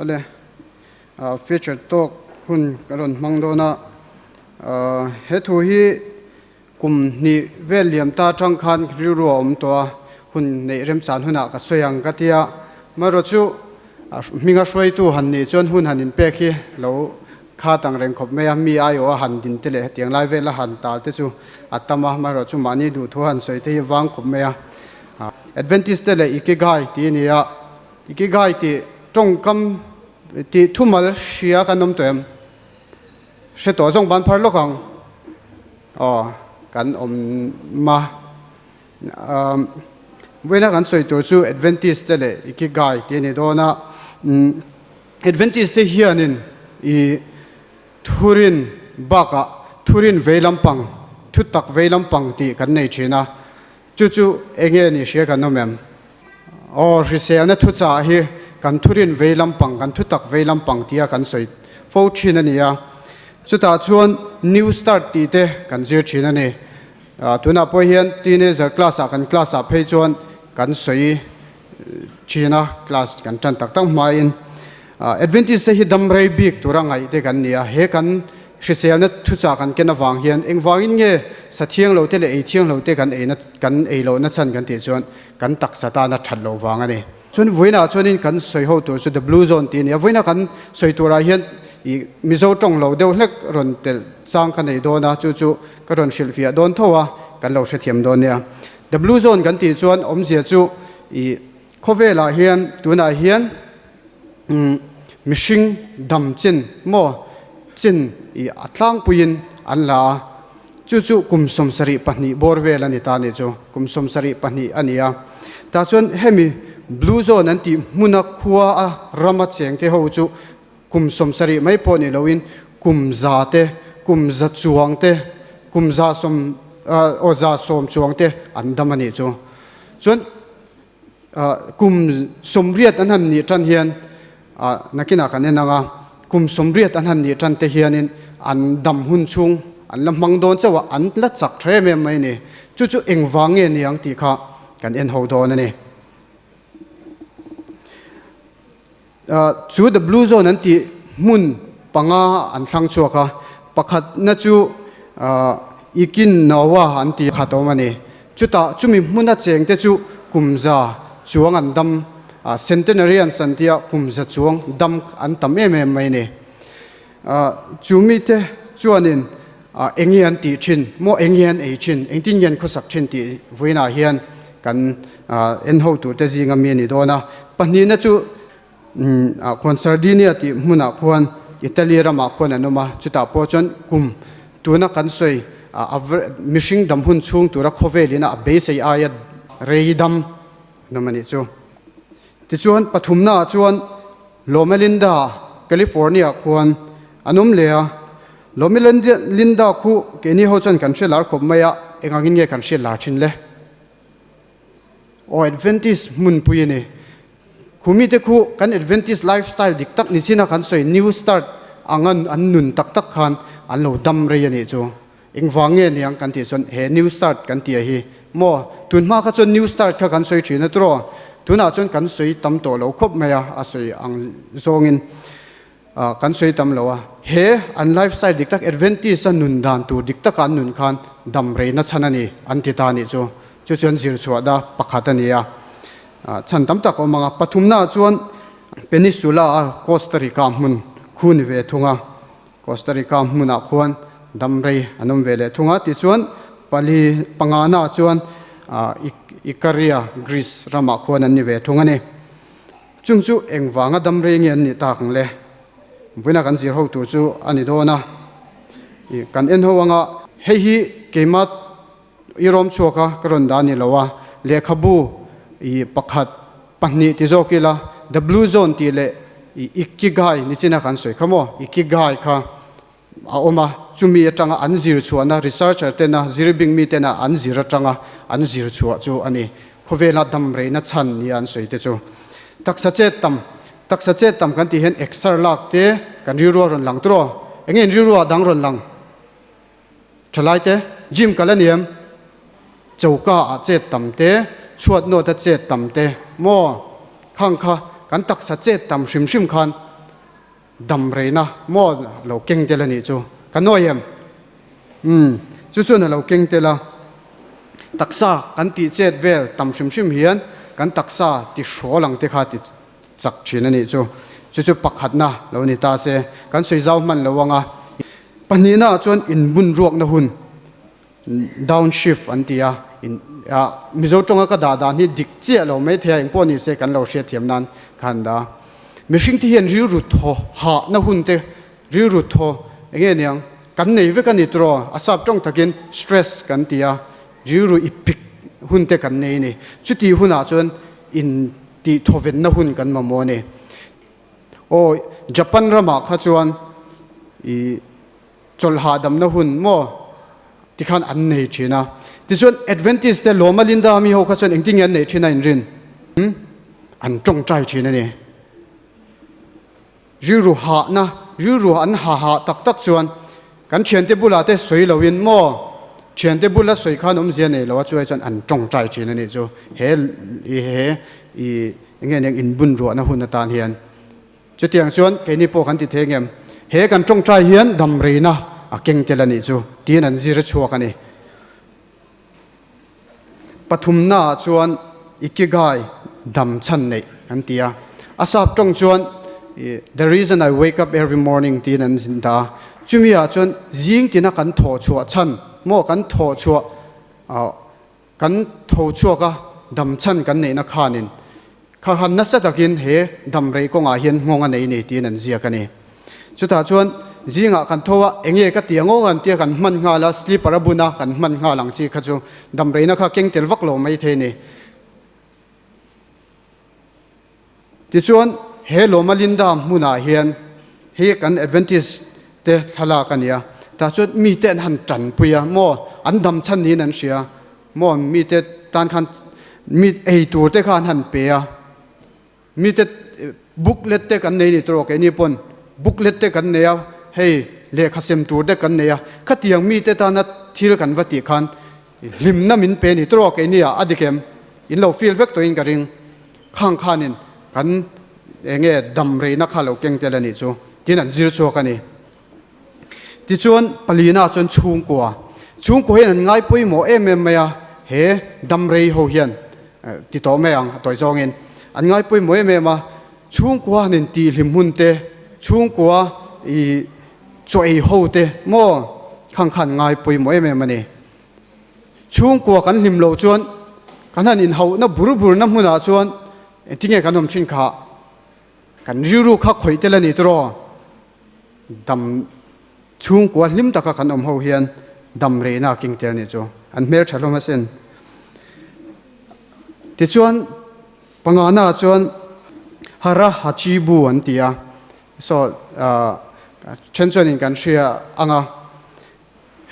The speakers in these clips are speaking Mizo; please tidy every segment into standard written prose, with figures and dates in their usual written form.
Ale feature talk hun ka rawn hmang dawn a, he thu hi kum hnih vel liam ta atang khan rilru a awm tawh a, hun neih remchan hunah ka sawi ang ka ti a, marawh chu hminga hruaitu han nih chuan hun han inpek hi lo khat ang reng khawp mai a, mi aiawh a han din te leh hetiang lai vel a han tal te chu a tam a, marawh chu mahni duhthu han sawi te hi vang khawp mai a. Adventist te leh Ikigai tih a ni a, Ikigai tih tawngkam tih thumal hria kan awm tawh em? Hre tawh zawng ban phar lawk ang. Aw, kan awm a. Umm, vawiina kan sawi tur chu Adventist te leh Ikigai tih a ni dawn a. Umm, Adventist te hianin i thurin bakah thurin vei lampang, thutak vei lampang tih kan nei thin a. Chu chu enge ni hria kan awm em? Aw, hriselna thuchah hi kan thurin vei lampang, kan thutak vei lampang tia kan sawi fo thin a ni a. Chutah chuan New Start tih te kan zir thin a ni. Tunah pawh hian teenager class ah kan class ah phei chuan kan sawi thin a, class kan tan tak tak hmain. Adventist te hi dam rei bik tura ngaih te kan ni a, he kan Hriselna thuchah kan ken avang hian engvangin nge sa thiang lo te leh ei thiang lo te kan eina kan ei lohna chhan kan tih chuan kan taksa tana that loh vang a ni. Chuan vawiinah chuanin kan sawi ho tur chu the blue zone tih a ni a, vawiina kan sawi turah hian ih Mizo tawng lo deuh hlek rawn telh chang ka nei dawn a, chu chu ka rawn hrilhfiah dawn tho a, kan lo hrethiam dawn nia. The blue zone kan tih chuan awmzia chu ih khawvelah hian tunah hian Mihring dam chin maw chin i a tlangpuiin an la a, chu chu kum 72 bawr vel a ni ta nih chu, kum 72 a ni a. Tah chuan hemi Blue Zone an tih hmuna khua a rama chengte ho chu kum 70 mai pawh ni loin kum za te, kum za chuang te, kum za sawm aw za sawm chuang te an dam a nih chu. Chuan Kum 80 an han nih tan hian nakinah kan en ang a, kum 80 an han nih tan te hianin an dam hun chhung an la hmang dawn chauh a, an la chak tha em em mai a ni. Chu chu engvang nge ni ang tih kha kan en ho dawn a ni. Chu the blue zone an tih hmun panga an thlang chhuak a, pakhatna chu Ikinawa an tih khat awm a ni. Chutah chumi hmuna chengte chu kum za chuang an dam, centenarians an tia kum za chuang dam an tam em em mai a ni. Chu mite chuanin eng nge an tih thin, maw eng nge an ei thin, engtin nge an khawsak thin tih vawiinah hian kan en ho turte zinga mi a ni dawn a. Pahnihna chu khuan Sardinia tih hmunah khuan Italy ramah khuan an awm a, chutah pawh chuan kum tuna kan sawi mihring dam hun chhung tura khawvelin a beisei aia rei dam an awm a nih chu. Tichuan pathumnaah chuan Loma Linda, California khuan an awm leh a. Loma Linda khu keini ho chuan kan hre lar khawp mai a, eng angin nge kan hriat lar thin le? Aw Adventist hmunpui a ni. Khumi te khu kan Adventist lifestyle dik tak ni chin a kan sawi New Start anga an nun tak tak khan an lo dam rei a nih chu. Engvang nge niang kan tih chuan he New Start kan tih a hi maw? Tun hma kha chuan New Start kha kan sawi thin a turaw? Tunah chuan kan sawi tam tawh lo khawp mai a, a sawi ang zawngin kan sawi tam lo a. He an lifestyle dik tak Adventist a nun dan tur dik taka an nun khan dam reina chhan a ni an ti ta nih chu. Chu chuan zir chhuah da pakhat a ni a. Chhan tam tak a awm ang a. Pathumnaah chuan Peninsula a Costa Rica hmun khu ni ve thung a. Costa Rica hmunah khuan dam rei an awm ve leh thung a, tichuan pali pangana chuan Ikaria, Greece ramah khuan an ni ve thung a ni. Chung chu engvanga dam rei nge an nih tak ang le? Vawiina kan zir ho tur chu a ni dawn a, kan en ho anga hei hi keimah i rawm chhuak a ka rawn dah a ni lo a, lehkhabu i pakhat pahnih ti zawk ila The Blue Zone tih leh i Ikigai nichina kan sawi kha maw, Ikigai kha a awm a, chumi atanga an zir chhuahna researcher tena zirbing mi tena an zir atanga an zir chhuah chu a ni. Khawvela dam reina chhan nia an sawi te chu. Taksa chet tam, taksa chet tam kan tih hian exer lak te kan rilru a rawn lang turaw? Enge in rilru ah dang rawn lang? Thalai te, gym kal a niam, choka ah chet tam te, chhuat nawt a chet tam te maw? Khang kha kan taksa chet tam hrim hrim khan. Dam reina maw lo keng tel a nih chu. Ka nawi em? Umm, chu chuan a lo keng tel a. Taksa kan tih chet vel tam hrim hrim hian kan taksa ti hrawl ang te kha ti chak thin a nih chu. Chu chu pakhatna lo ni ta se, kan sawi zau hman lo ang a. Pahnihna ah chuan inbun ruakna hun, down shift an ti a. In, ah, Mizo tawnga ka dah dan hi dik chiah lo mai thei a, engpawh ni se kan lo hriatthiam nan ka han dah a. Mihring te hian rilru thaw hahna hun te, rilru thaw eng nge niang, kan nei vek a ni tawh, a sap tawng takin stress kan ti a, rilru i pik hun te kan nei a ni. Chuti hunah chuan in tih thawvenna hun kan mamawh a ni. Aw, Japan ramah kha chuan i chawlh hahdamna hun maw tikhan an nei thin a. Tichuan Adventist te Loma Linda mi ho kha chuan engtin nge an neih thin a inrin? An tawngtai thin a ni. Rilru hahna, rilru an ha hah tak tak chuan kan thiante bulah te sawi loin maw thiante bula sawi khan awmzia nei lo a chuai chuan an tawngtai thin a nih chu. He he i enge eng inbun ruahna hun atan hian. Chutiang chuan keini pawh kan ti thei ngem, he kan tawngtai hian damreina a keng tel a nih chu tiin an zir chhuak a ni. Pathumnaah chuan Ikigai, dam chhan neih an ti a. A sap tawng chuan The reason I wake up every morning tiin an zin ta a. Chumi ah chuan zing tina kan thawh chhuah chhan maw kan thawh chhuah Kan tho chhuak a, dam chhan kan neihna khanin kha han nasa takin he dam rei kawngah hian nghawng a nei ni tiin an ziak a ni. Chutah chuan zingah kan tho a, enge ka ti ang aw an tia kan hman nghal a, sleeper a bun a, kan hman nghal ang chi kha chu dam reina kha keng tel vak lo mai thei a ni. Tichuan he Loma Linda hmunah hian hei kan Adventist te thlalak a nia, tah chuan mite an han tanpui a maw, an dam chhan niin an hria maw, mite tan khan mi ei tur te kha an han pe a, mite booklet te kan nei ni tawh keini pawn booklet te kan nei a, hei lehkha sem tur te kan nei a, khatiang mite tana thil kan va tih khan Hlimna min pe ni tawk keini ah a dik em? In lo feel vek tawhin ka ring. Khang khanin kan enge dam reina kha lo keng tel a nih chu tin an zir chhuak a ni. Tichuan palina chuan chhungkua. Chhungkua hian an ngai pawimawh em em mai a, he dam rei ho hian ti tawh mai ang a tawi zawngin an ngai pawimawh em em a, chhungkua han intih hlim hun te, chhungkua i Chaw ei ho te maw khang khan ngai pawimawh em em a ni. Chhungkua kan hlim loh chuan kan han inhauhna bur burna hmunah chuan engtinge kan awm thin kha kan rilru kha khawih tel a ni tawh dam chhungkua hlim taka kan awm ho hian dam reina a keng tel a nih chu an hmeltha hlawm asin. Tichuan pangana chuan Hara Hachibu an ti a. Saw then chuanin kan hria ang a,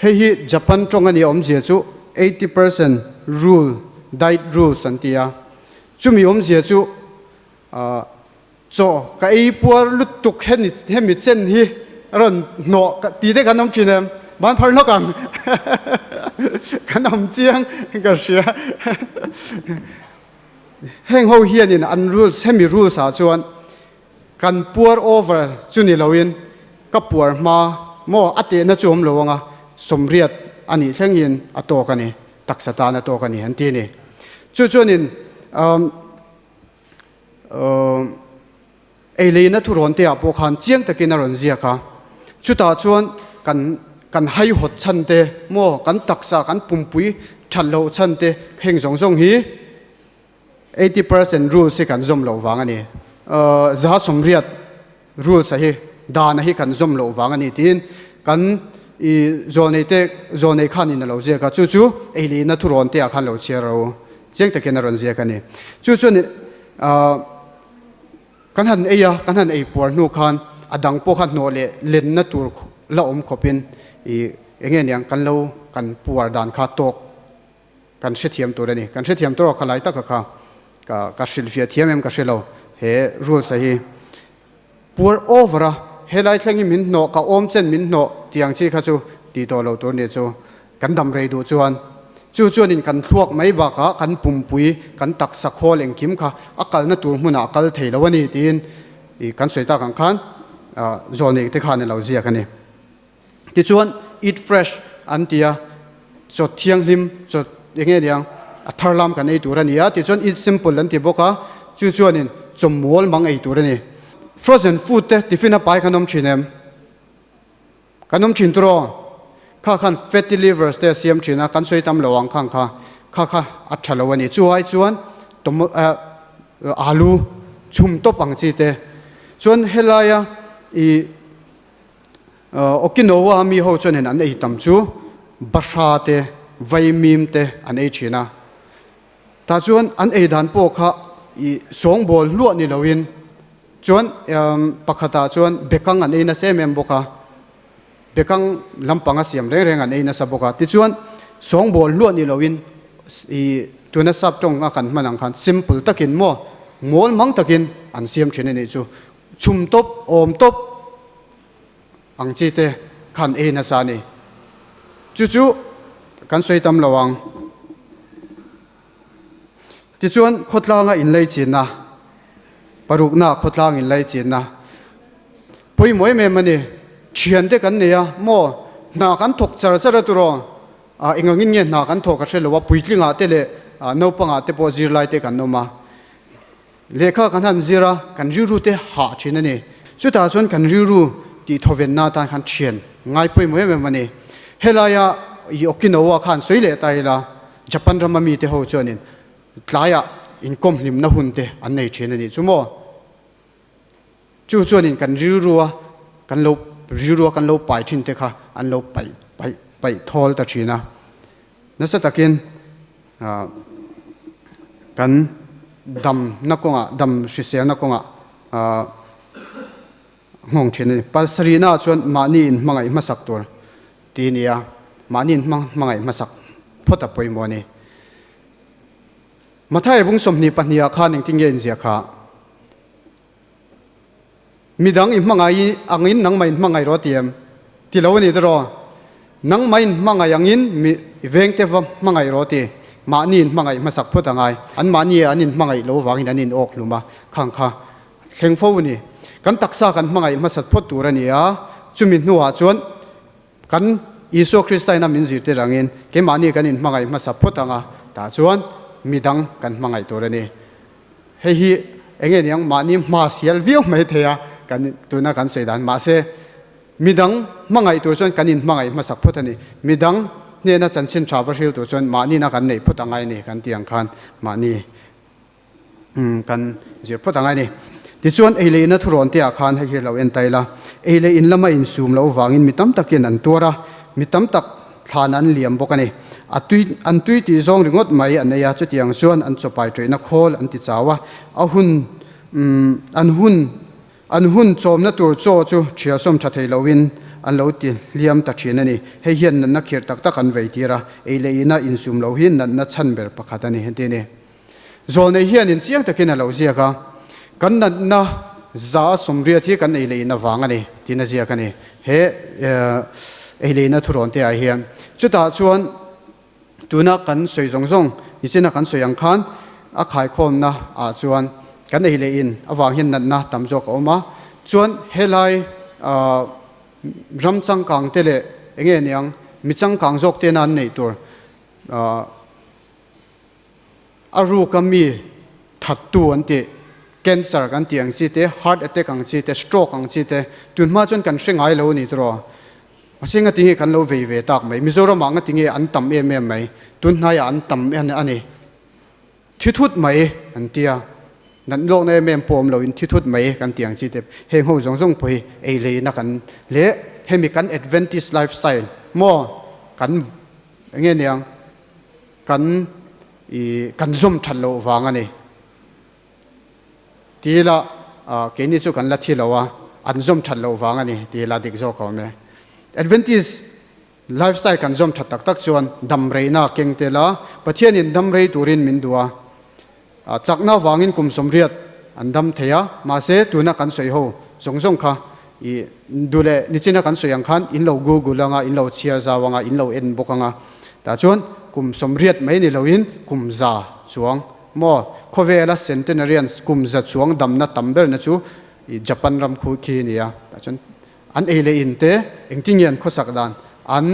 hei hi Japan tawng a nia awmzia chu 80% rule, diet rules an ti a, chumi awmzia chu chaw ka ei puar lutuk hemi hemi chen hi a rawn hnawh tih te kan awm thin em? Ban phar hlawk ang kan awm chiang ka hria. Heng ho hianin an rules hemi rules ah chuan Kan puar over chu ni loin ka puar hma maw a tehna chu awm lo anga sawmriat a nih thlengin a tawk a ni, taksa tan a tawk a ni an ti a ni. Chu chuanin ei leina thurawn te ah pawh khan chiang takin a rawn ziak a, chutah chuan kan kan haihawt chhan te maw kan taksa kan pumpui that loh chhan te heng zawng zawng hi 80% rules hi kan zawm loh vang a ni. 180 rules a hi dan a hi kan zawm loh vang a ni tiin kan i zawlnei te zawlnei khan in a lo ziak a, chu chu ei lehna thurawn te ah khan lo chhiar ro chiang takin a rawn ziak a ni. Chu chuan kan han ei a, kan han ei puar hnu khan a dang pawh kha hnawh leh lenna tur la awm khawpin i enge niang kan lo kan puar dan kha tawk Kan hrethiam tur a ni. Kan hrethiam tur a kha lai taka kha ka ka hrilhfiah thiam em ka hre lo he rules a hi. Puar over a helai thleng hi min hnawh ka awm chen min hnawh tih ang chi kha chu tih tawh lo tur nih chu kan dam rei duh chuan chu chuanin kan thluak mai bakah kan pumpui kan taksa khawl engkim kha a kalna tur hmunah a kal thei lo a ni tiin i kan sawi tak ang khan. zawlneih te khan a lo ziak a ni. Tichuan eat fresh an ti a, chaw thianghlim, chaw eng nge niang a thar lam kan ei tur a ni a, tichuan eat simple an ti bawk a, chu chuanin chaw mual mang ei tur a ni. Frozen food te tiffin a pai kan awm thin em? Kan awm thin turaw? Kha khan fatty livers te a siam thin a, kan sawi tam lo ang khang kha, kha kha a tha lo a ni. Chu ai chuan tomo eh alu chhum tawp ang chi te chuan helaia ih Okinawa mi ho chuanin an ei tam chu bahra te, vaimim te an ei thin a. Tah chuan an ei dan pawh kha i sawngbawl hluah ni loin chuan pakhatah chuan bekang an ei nasa em em bawk a, bekang lampanga siam reng reng an ei nasa bawk a. Tichuan sawngbawl hluah ni loin i tuna sap tawng a kan hman ang khan simple takin maw ngawl mang takin an siam thin a nih chu. Chhum tawp, awm tawp ang chi te khan ei nasa a ni. Chu chu kan sawi tam lo ang. Tichuan khawtlanga inlei chinna, parukna khawtlang inlei chinna pawimawh em em a ni. Thiante kan nei a, maw hna kan thawk char char a turaw, engangin nge hna kan thawk ka hre lo a, puitlingah te leh naupangah te pawh zirlai te kan awm a. Lehkha kan han zir a, kan rilru te hah thin a ni. Chutah chuan kan rilru tih thawvenna atan khan thian ngai pawimawh em em a ni. Helaia i Okinawa khan sawi leh ta ila, Japan rama mite ho chuanin tlaiah inkawm hlimna hun te an nei thin a nih chu maw? Chu chuanin kan rilrua kan lo rilrua kan lo pai thin te kha an lo paih paih paih thawl ta thin a. Nasa takin kan damna kawngah dam hriselna kawngah nghawng thin a ni. Pasarihnaah chuan mahni inhmangaih hmasak tur ti a ni a, mahni inhmangaih hmasak phawt a pawimawh a ni. Matthai bung 22ah khan engtin nge inziah kha? Midang i hmangaih angin nangmah in hmangaih rawh ti em? Ti lo a ni tiraw? Nangmah in hmangaih angin mi vengte va hmangaih rawh ti. Mahni in hmangaih hmasak phawt a ngai. An mahni an in hmangaih lo vangin an in awk hlum a, khang kha thleng fo a ni. Kan taksa kan hmangaih hmasat phawt tur a ni a, chumi hnuah chuan kan Isua Krista ina min zirtir angin keimahni kan in hmangaih hmasa phawt ang a, tah chuan midang kan hmangaih tur a ni. Hei hi eng nge niang mahni hma sial viau mai thei a, kan tuna kan sawi dan. Mahse, midang hmangaih tur chuan kan inhmangaih hmasak phawt a ni. Midang hnena chanchin tha va hril tur chuan mahnina kan neih phawt a ngai a ni kan tih ang khan mahni kan zir phawt a ngai a ni. Tichuan, ei leh inna thurawn te ah khan hei hi lo en ta ila, ei leh in lama insum loh vangin mi tam takin an tuar a, mi tam tak thlan an liam bawk a ni. A tui, an tui tih zawng ringawt mai an ei a, chutiang chuan an chawpai ṭeihna khawl an ti chau a, a hun, umm, an hun, an hun chawmna tur chaw chu ṭhialsawm ṭha thei loin an lo ti hliam ta ṭhin a ni. Hei hian natna khirh tak tak an vei tir a, ei leh ina insum loh hi natna chhan ber pakhat a ni, heti a ni. Zawlnei hianin chiang takin a lo ziak a, Kan natna 180 hi kan ei leh in avang a ni, tiin a ziak a ni. He ei leh ina thurawn te ah hian chutah chuan tuna kan sawi zawng zawng nichina kan sawi ang khan a khaikhawmna ah chuan kan ei leh in avang hian natna tam zawk a awm a, chuan helai ram changkang te leh enge niang mi changkang zawk tena an neih tur A ruka mi thattu an tih, cancer kan tih ang chi te, heart attack ang chi te, stroke ang chi te, tunhma chuan kan hre ngai lo a ni tiraw? Mahse ngati nge kan lo vei ve tak mai? Mizoramah ngati nge an tam em em mai? Tunhnaiah an tam a ni. Thi thut mai an tia, nat lawkna em em pawh awm loin thi thut mai kan tih ang chi te, heng ho zawng zawng pawh hi ei leina kan leh hemi kan Adventist lifestyle maw kan enge niang? Kan i kan zawm that loh vang a ni. Ti ila keini chu kan la thi lo a, an zawm that loh vang a ni ti ila dik zawk awm e. Adventist lifestyle kan zawm that tak tak chuan dam reina keng tel a, Pathianin dam rei turin min duh a, chakna vangin kum 80 an dam thei a, mahse tuna kan sawi ho zawng zawng kha i duh leh nichina kan sawi ang khan in lo google anga, in lo chhiar zau anga, in lo en bawk anga, tah chuan kum 80 mai ni loin kum 100 chuang maw khawvela centenarians kum 100 chuang damna tam berna chu Japan ram khu khi a ni a, tah chuan an ei leh in te engtin nge an khawsak dan an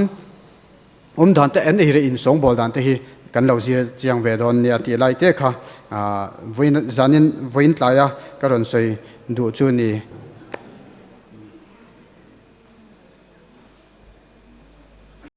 awm dan te an ei leh in sawngbawl dan te hi kan lo zir chiang ve dawn nia tih lai te kha vawiin zanin vawiin tlaia ka rawn sawi duh chu ni.